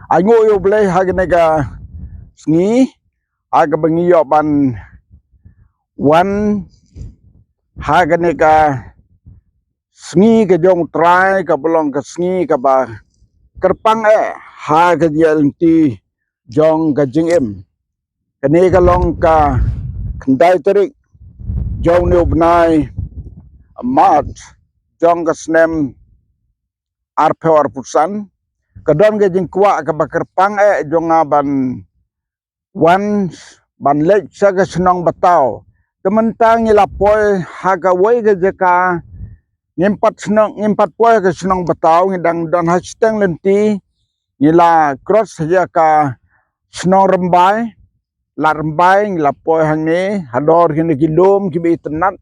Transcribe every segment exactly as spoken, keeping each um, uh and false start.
Ai nguh ïa U Blei ha kane ka sngi, ha kaba ngi ïoh ban wan ha kane ka sngi ka jong U Trai, kaba long ka sngi kaba kyrpang eh ha ka jingïaid lynti jong ka jingim. Kane ka long ka khyndai tarik jong une u bnai March jong ka snem arphew arphew san. Ka don ka jingkwah kaba kyrpang eh jong nga ban wan ban leit sha ka shnong Bataw. Te mynta ngi la poi ha kawei ka jaka, ngim pat shnong, ngim pat poi ha ka shnong Bataw, ngi dang don ha shiteng lynti. Ngi la cross ha ka shnong Rymbai, Lad Rymbai, ngi la poi hangne halor kine ki lum kiba itynnat.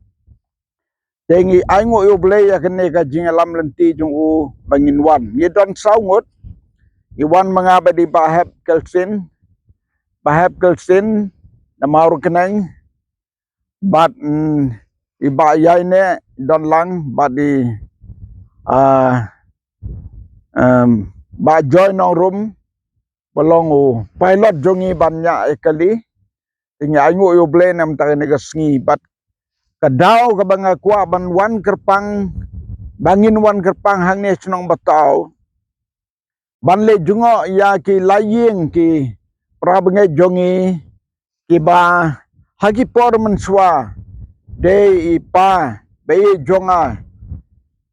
Te ngi ai nguh ïa U Blei ïa kane ka jingïalam lynti jong u ba ngin wan. Ngi don saw ngut. Ngi wan ma nga bad i Bah Hep Kelsin, Bah Hep Kelsin na Mawryngkneng, bad, mm, i Bah Ïaineh Donlang, bad i, ah, em, Bah Joy Nongrum, ba long u pilot jong ngi ban ñiah ïa kali. Te ngi ai nguh ïa U Blei namar kane ka sngi bad ka daw kaba nga kwah ban wan kyrpang, ba ngin wan kyrpang hangne shnong Bataw, ban leit jngoh ïa ki la ïing ki para bangeit jong ngi, kiba ha ki por mynshuwa dei i pa ba ïeit jong nga,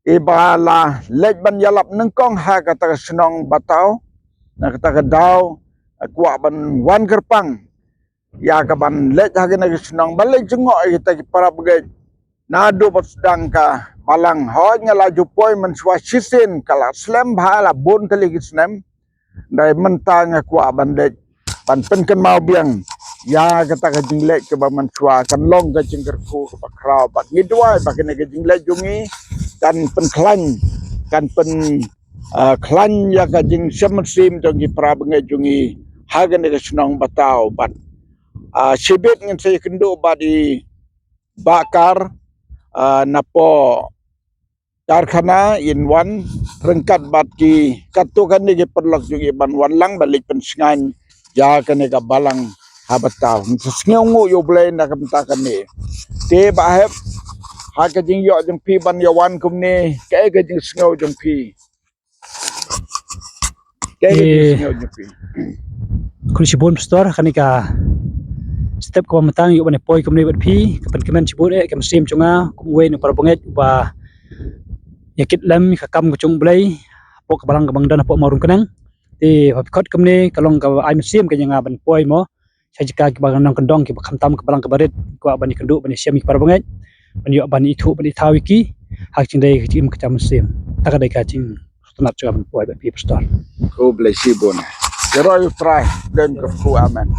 iba la leit ban ïalap nyngkong ha kata ka shnong Bataw. Na kata ka daw nga kwah ban wan kyrpang ïa ka ban leit ha kane ka shnong, ban leit jngoh ïa kita ki para bangeit. Naduh ba sdang ka balang, hooid nga la ju poi mynshuwa shisien, ka la slem bha, la bun tylli ki snem. Hynrei mynta nga kwah ban leit ban pynkynmaw biang ïa kata ka jingleit kaba mynshuwa, kan long ka jingkyrkhu kaba khraw. Bad ngi duwai ba kane ka jingleit jong ngi kan pynkhlaiñ, kan pyn, ah, khlaiñ ïa ka jingshem mynsiem jong ki para bangeit jong ngi ha kane ka shnong Bataw. Bad, ah, shibit ngin sa ïakynduh bad i Bah Kar, ah, napoh karkhana, in wan ryngkat bad ki katto katne ki paralok jong ngi ban wan lang ban leit pynshngaiñ ïa kane ka balang ha Bataw. Ngi sngewnguh ïa U Blei na ka bynta kane. Te Bah Hep, ha ka jingïoh jong phi ban ïa wan kumne, kaei ka jingsngew jong phi? Kaei ka Eh, jingsngew jong phi? Khublei shibun Pastor, kane ka step kaba mynta nga ïoh ban ïa poi kumne bad phi, ka pynkmen shibun eh ka mynsiem jong nga kum uwei na para bangeit uba ïa kit lem ka kam ka jong U Blei hapoh ka balang kaba nga don hapoh Mawryngkneng. Te ba phi khot kumne ka long kaba ai mynsiem ka jong nga ban poi mo sha jaka kiba nongkyndong kiba khamtam ka balang kaba rit, kwah ban ïakynduh ban ïashem ïa ki para bangeit, ban ïoh ban ithuh ban ithaw ïa ki ha ka jingdei ka jingim ka jam mynsiem. Kata ka dei ka jingsngewtynnat jong nga ban poi bad phi Pastor. Khublei shibun. Ïaroh ïa U Trai, don kyrkhu, amen.